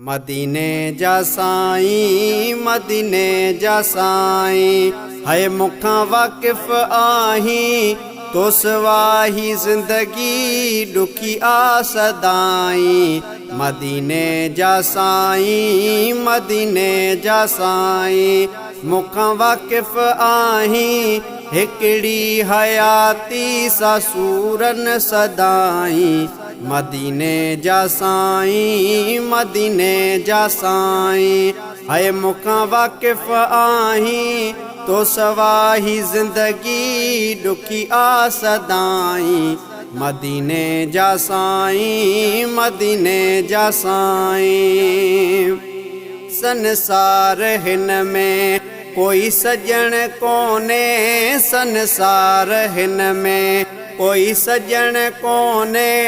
مديني جا سائين، مديني جا سائين، هي مون کان واقف آهين، تو سوا هي زندگي ڏکي آ سدائين. مديني جا سائين، مديني جا سائين، مون کان واقف آهين، هڪڙي حياتي سا سورن سدائين. مديني جا سائين، مديني جا سائين، هي مون کان واقف آهين، تو سوا هي زندگي ڏکي آ سدائين. مديني جا سائين، مديني جا سائين. سنسار هن ۾ ڪوئي سڄڻ ڪونهي، سنسار هن ۾ ڪوئي سڄڻ ڪونهي،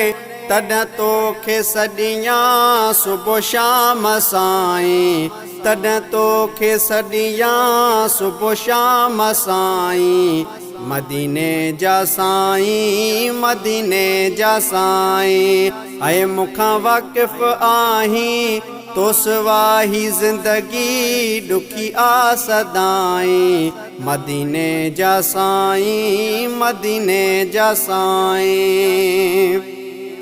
تڏهن توکي سڏيان صبح شام سائين، تڏهن توکي سڏيان صبح شام سائين. مديني جا سائين، مديني جا سائين، اي مون کان واقف آهين، تو سوا هي زندگي ڏکي آ سدائين. مديني جا سائين، مديني جا سائين.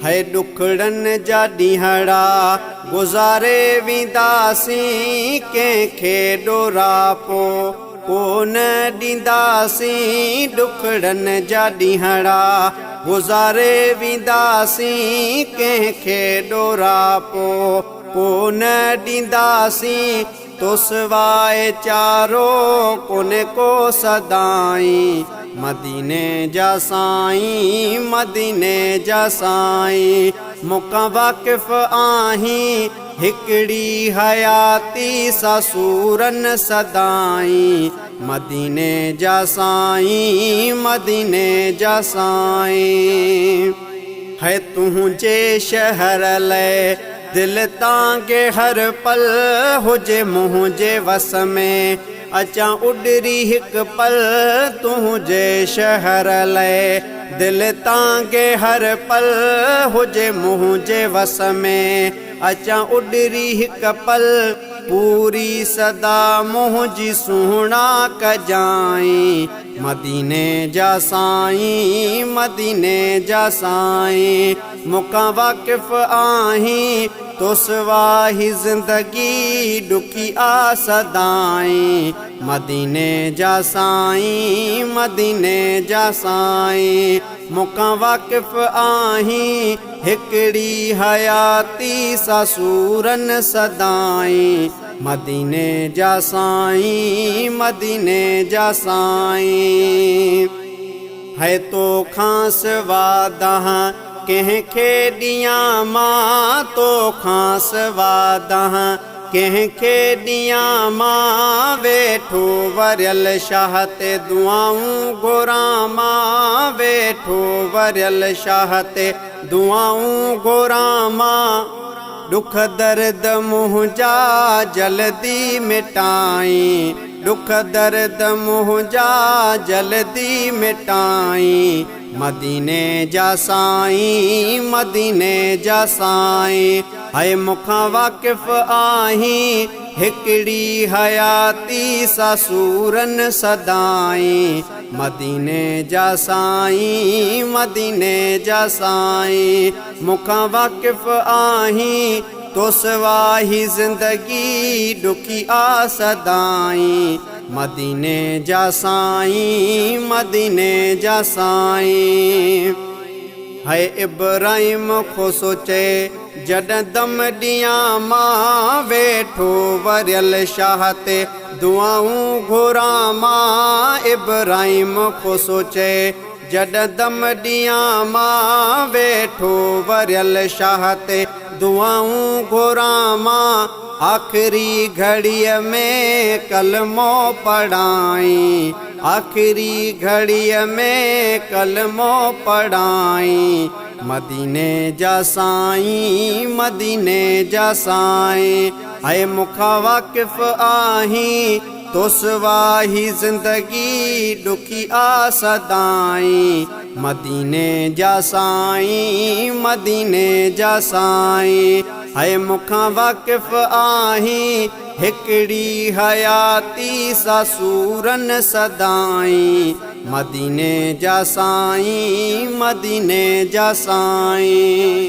هي ڏکڙن جا ڏينهڙا گذاري وينداسين، ڪنهن کي ڏوراپو ڪونه ڏينداسين. ڏکڙن جا ڏينهڙا گذاري وينداسين، ڪنهن کي ڏوراپو ڪونه ڏينداسين، تو سواء چارو ڪونهي ڪو سدائين. مديني جا سائين، مديني جا سائين، مون کان واقف آهين، هڪڙي حياتي سا سورن سدائين. مديني جا سائين، مديني جا سائين. هي تنهنجي شهر لئه دل تانگهي هر پل، هجي منهنجي وس ۾ اچان اڏري هڪ پل. تنهنجي شهر لئه دل تانگهي هر پل، هجي منهنجي وس ۾ اچان اڏري هڪ پل. پوري صدا منهنجي سهڻا ڪجانء. مديني جا سائين، مديني جا سائين، مون کان واقف آهين، تو سوا هي زندگي ڏکي آ سدائين. مديني جا سائين، مديني جا سائين، مون کان واقف آهين، هڪڙي حياتي سا سورن سدائين. مديني جا سائين، مديني جا سائين. هي تو کان سوا دانهن ڪنهن کي ڏيان مان، تو کان سوا دانهن ڪنهن کي ڏيان مان، ويٺو وريل شاهه تي دعائون گهران مان، ويٺو وريل شاهه تي دعائون گهران مان. ڏک درد منهنجا جلدي مٽائين، ڏک درد منهنجا جلدي مٽائين. مديني جا سائين، مديني جا سائين، هي مون کان واقف آهين، هڪڙي حياتي سا سورن سدائين. مديني جا سائين، مديني جا سائين، مون کان واقف آهين، تو سوا هي زندگي ڏکي آ سدائين. مديني جا سائين، مديني جا سائين. هي ابراهيم کوسو چئي جڏهن دم ڏيان مان، ويٺو وريل شاهه تي دعائون گهران مان. ابراهيم کوسو چئي جڏهن دم ڏيان مان، ويٺو وريل شاهه تي دعائون گهران مان. آخري گهڙيء ۾ ڪلمو پڙهائين، آخري گهڙيء ۾ ڪلمو پڙهائين. مديني جا سائين، مديني جا سائين، اي مون کان واقف آهين، تو سوا هي زندگي ڏکي آ سدائين، مديني جا سائين، مديني جا سائين. هي مون کان واقف آهين، هڪڙي حياتي سا سورن سدائين، مديني جا سائين، مديني جا سائين.